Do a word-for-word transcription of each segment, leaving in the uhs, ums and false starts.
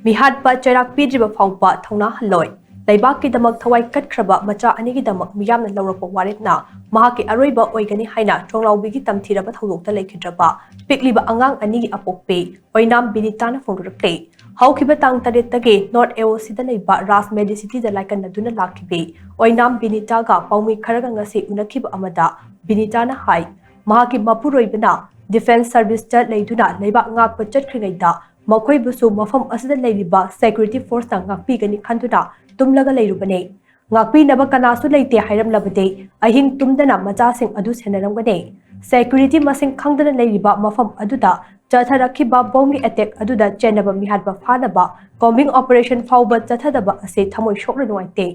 ꯃꯤꯍꯥꯠꯄ ꯆꯩꯔꯥꯛ ꯄꯤꯗ꯭ꯔꯤꯕ ꯐꯥꯎꯕ ꯊꯧꯅꯥ ꯍꯜꯂꯣꯏ꯫ ꯂꯩꯕꯥꯛꯀꯤꯗꯃꯛ ꯊꯋꯥꯏ ꯀꯠꯈ꯭ꯔꯕ ꯃꯆꯥ ꯑꯅꯤꯒꯤꯗꯃꯛ ꯃꯤꯌꯥꯝꯅ ꯂꯧꯔꯛꯄ ꯋꯥꯔꯦꯞꯅ ꯃꯍꯥꯛꯀꯤ ꯑꯔꯣꯏꯕ ꯑꯣꯏꯒꯅꯤ ꯍꯥꯏꯅ ꯆꯣꯡꯂꯥꯎꯕꯤꯒꯤ ꯇꯝꯊꯤꯔꯕ ꯊꯧꯗꯣꯛꯇ ꯂꯩꯈꯤꯗ꯭ꯔꯕ ꯄꯤꯛꯂꯤꯕ ꯑꯉꯥꯡ ꯑꯅꯤꯒꯤ ꯑꯄꯣꯛꯄꯤ ꯑꯣꯏꯅꯥꯝ ꯕꯤꯅꯤꯇꯥꯅ ꯐꯣꯡꯗꯣꯔꯛꯂꯤ꯫ ꯍꯧꯈꯤꯕ ꯇꯥꯡ ꯇꯔꯦꯠꯇꯒꯤ ꯅꯣꯔꯠ ꯑꯦ ꯑꯣ ꯁꯤꯗ ꯂꯩꯕ ꯔꯥꯖ ꯃꯦꯗꯤꯁꯤꯇꯤꯗ ꯂꯥꯏꯀꯠꯅꯗꯨꯅ ꯂꯥꯛꯈꯤꯕꯤ ꯑꯣꯏꯅꯥꯝ ꯕꯤꯅꯤꯇꯥꯒ ꯄꯥꯎꯃꯤ ꯈꯔꯒ ꯉꯁꯤ ꯎꯅꯈꯤꯕ ꯑꯃꯗ ꯕꯤꯅꯤꯇꯥꯅ ꯍꯥꯏ, ꯃꯍꯥꯛꯀꯤ ꯃꯄꯨꯔꯣꯏꯕꯅ ꯗꯤꯐꯦꯟꯁ ꯁꯔꯚꯤꯁꯇ ꯂꯩꯗꯨꯅ ꯂꯩꯕꯥꯛ ꯉꯥꯛꯄ ꯆꯠꯈ꯭ꯔꯤꯉꯩꯗ ꯃꯈꯣꯏꯕꯨꯁꯨ ꯃꯐꯝ ꯑꯁꯤꯗ ꯂꯩꯔꯤꯕ ꯁꯦꯀ꯭ꯌꯨꯔꯤꯇꯤ ꯐꯣꯔꯁꯅ ꯉꯥꯛꯄꯤꯒꯅꯤ ꯈꯟꯗꯨꯅ ꯇꯨꯝꯂꯒ ꯂꯩꯔꯨꯕꯅꯤ꯫ ꯉꯥꯛꯄꯤꯅꯕ ꯀꯅꯥꯁꯨ ꯂꯩꯇꯦ ꯍꯥꯏꯔꯝꯂꯕꯗꯤ ꯑꯍꯤꯡ ꯇꯨꯝꯗꯅ ꯃꯆꯥꯁꯤꯡ ꯑꯗꯨ ꯁꯦꯟꯅꯔꯝꯒꯅꯤ꯫ ꯁꯦꯀ꯭ꯌꯨꯔꯤꯇꯤ ꯃꯁꯤꯡ ꯈꯪꯗꯅ ꯂꯩꯔꯤꯕ ꯃꯐꯝ ꯑꯗꯨꯗ ꯆꯠꯊꯔꯛꯈꯤꯕ ꯕꯣꯝꯒꯤ ꯑꯦꯇꯦꯛ ꯑꯗꯨꯗ ꯆꯦꯟꯅꯕ ꯃꯤꯍꯥꯠꯄ ꯐꯥꯅꯕ ꯀꯣꯝꯕꯤꯡ ꯑꯣꯄꯔꯦꯁꯟ ꯐꯥꯎꯕ ꯆꯠꯊꯗꯕ ꯑꯁꯤ ꯊꯃꯣꯏ ꯁꯣꯛꯅ ꯅꯨꯡꯉꯥꯏꯇꯦ꯫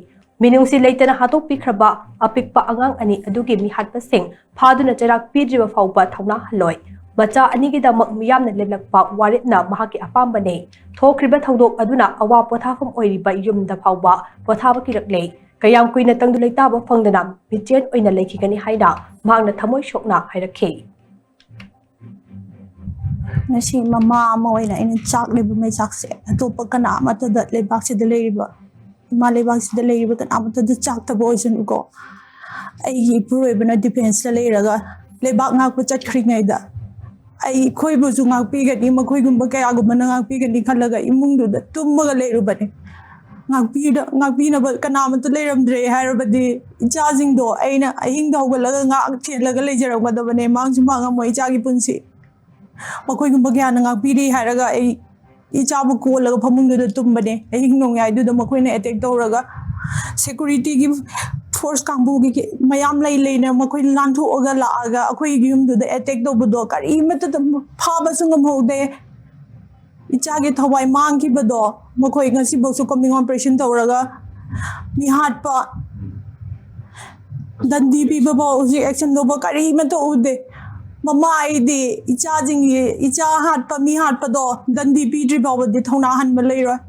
ꯃꯤꯅꯨꯡꯁꯤ ꯂꯩꯇꯅ ꯍꯥꯠꯇꯣꯛꯄꯤꯈ꯭ꯔꯕ ꯑꯄꯤꯛꯄ ꯑꯉꯥꯡ ꯑꯅꯤ ꯑꯗꯨꯒꯤ ꯃꯤꯍꯥꯠꯄꯁꯤꯡ ꯐꯥꯗꯨꯅ ꯆꯩꯔꯥꯛ ꯄꯤꯗ꯭ꯔꯤꯕ ꯐꯥꯎꯕ ꯊꯧꯅꯥ ꯍꯜꯂꯣꯏ꯫ ꯃꯆꯥ ꯑꯅꯤꯒꯤꯗꯃꯛ ꯃꯤꯌꯥꯝꯅ ꯂꯦꯞꯂꯛꯄ ꯋꯥꯔꯦꯞꯅ ꯃꯍꯥꯛꯀꯤ ꯑꯄꯥꯝꯕꯅꯤ꯫ ꯊꯣꯛꯈ꯭ꯔꯤꯕ ꯊꯧꯗꯣꯛ ꯑꯗꯨꯅ ꯑꯋꯥ ꯄꯣꯊꯥꯐꯝ ꯑꯣꯏꯔꯤꯕ ꯌꯨꯝꯗ ꯐꯥꯎꯕ ꯄꯣꯊꯥꯕ ꯀꯤꯔꯛꯂꯦ꯫ ꯀꯌꯥꯝ ꯀꯨꯏꯅ ꯇꯪꯗꯨ ꯂꯩꯇꯥꯕ ꯐꯪꯗꯅ ꯃꯤꯆꯦꯟ ꯑꯣꯏꯅ ꯂꯩꯈꯤꯒꯅꯤ ꯍꯥꯏꯅ ꯃꯍꯥꯛꯅ ꯊꯃꯣꯏ ꯁꯣꯛꯅ ꯍꯥꯏꯔꯛꯈꯤ꯫ ꯉꯁꯤ ꯃꯃꯥ ꯑꯃ ꯑꯣꯏꯅ ꯑꯩꯅ ꯆꯥꯛꯂꯤꯕ ꯃꯩꯆꯥꯛꯁꯦ ꯑꯇꯣꯞꯄ ꯀꯅꯥ ꯑꯃꯠꯇꯗ, ꯂꯩꯕꯥꯛꯁꯤꯗ ꯂꯩꯔꯤꯕ, ꯏꯃꯥ ꯂꯩꯕꯥꯛꯁꯤꯗ ꯂꯩꯔꯤꯕ ꯀꯅꯥꯃꯠꯇꯗ ꯆꯥꯛꯇꯕ ꯑꯣꯏꯁꯅꯨꯀꯣ꯫ ꯑꯩꯒꯤ ꯏꯄꯨꯔꯣꯏꯕꯅ ꯗꯤꯐꯦꯟꯁꯇ ꯂꯩꯔꯒ ꯂꯩꯕꯥꯛ ꯉꯥꯛꯄ ꯆꯠꯈ꯭ꯔꯤꯉꯩꯗ ꯑꯩꯈꯣꯏꯕꯨꯁꯨ ꯉꯥꯛꯄꯤꯒꯅꯤ, ꯃꯈꯣꯏꯒꯨꯝꯕ ꯀꯌꯥꯒꯨꯝꯕꯅ ꯉꯥꯛꯄꯤꯒꯅꯤ ꯈꯜꯂꯒ ꯏꯃꯨꯡꯗꯨꯗ ꯇꯨꯝꯃꯒ ꯂꯩꯔꯨꯕꯅꯤ꯫ ꯉꯥꯛꯄꯤꯅ-, ꯉꯥꯛꯄꯤꯅꯕ ꯀꯅꯥꯃꯠꯇ ꯂꯩꯔꯝꯗ꯭ꯔꯦ ꯍꯥꯏꯔꯕꯗꯤ ꯏꯆꯥꯁꯤꯡꯗꯣ ꯑꯩꯅ ꯑꯍꯤꯡꯗ ꯍꯧꯒꯠꯂꯒ ꯉꯥꯛ ꯁꯦꯜꯂꯒ ꯂꯩꯖꯔꯝꯒꯗꯕꯅꯦ꯫ ꯃꯥꯡꯁꯨ ꯃꯥꯡꯉꯝꯃꯣꯏ ꯏꯆꯥꯒꯤ ꯄꯨꯟꯁꯤ꯫ ꯃꯈꯣꯏꯒꯨꯝꯕ ꯀꯌꯥꯅ ꯉꯥꯛꯄꯤꯔꯤ ꯍꯥꯏꯔꯒ ꯑꯩ ꯏꯆꯥꯕꯨ ꯀꯣꯜꯂꯒ ꯐꯃꯨꯡꯗꯨꯗ ꯇꯨꯝꯕꯅꯦ꯫ ꯑꯍꯤꯡ ꯅꯣꯡꯌꯥꯏꯗꯨꯗ ꯃꯈꯣꯏꯅ ꯑꯦꯇꯦꯛ ꯇꯧꯔꯒ ꯁꯦꯀ꯭ꯌꯨꯔꯤꯇꯤꯒꯤ ꯐꯣꯔꯁ ꯀꯥꯡꯕꯨꯒꯤ ꯃꯌꯥꯝ ꯂꯩ ꯂꯩꯅ ꯃꯈꯣꯏꯅ ꯂꯥꯟꯊꯣꯛꯑꯒ ꯂꯥꯛꯑꯒ ꯑꯩꯈꯣꯏꯒꯤ ꯌꯨꯝꯗꯨꯗ ꯑꯦꯇꯦꯛ ꯇꯧꯕꯗꯣ ꯀꯔꯤꯃꯠꯇ ꯐꯥꯕꯁꯨ ꯉꯝꯍꯧꯗꯦ꯫ ꯏꯆꯥꯒꯤ ꯊꯋꯥꯏ ꯃꯥꯡꯈꯤꯕꯗꯣ ꯃꯈꯣꯏ ꯉꯁꯤꯐꯥꯎꯁꯨ ꯀꯣꯝꯕꯤꯡ ꯑꯣꯄꯔꯦꯁꯟ ꯇꯧꯔꯒ ꯃꯤꯍꯥꯠꯄ, ꯗꯟꯗꯤ ꯄꯤꯕꯐꯥꯎ ꯍꯧꯖꯤꯛ ꯑꯦꯛꯁꯟ ꯂꯧꯕ ꯀꯔꯤꯃꯠꯇ ꯎꯗꯦ꯫ ꯃꯃꯥ ꯑꯩꯗꯤ ꯏꯆꯥꯁꯤꯡꯒꯤ, ꯏꯆꯥ ꯍꯥꯠꯄ, ꯃꯤ ꯍꯥꯠꯄꯗꯣ ꯗꯟꯗꯤ ꯄꯤꯗ꯭ꯔꯤ ꯐꯥꯎꯕꯗꯤ ꯊꯧꯅꯥ ꯍꯟꯕ ꯂꯩꯔꯣꯏ꯫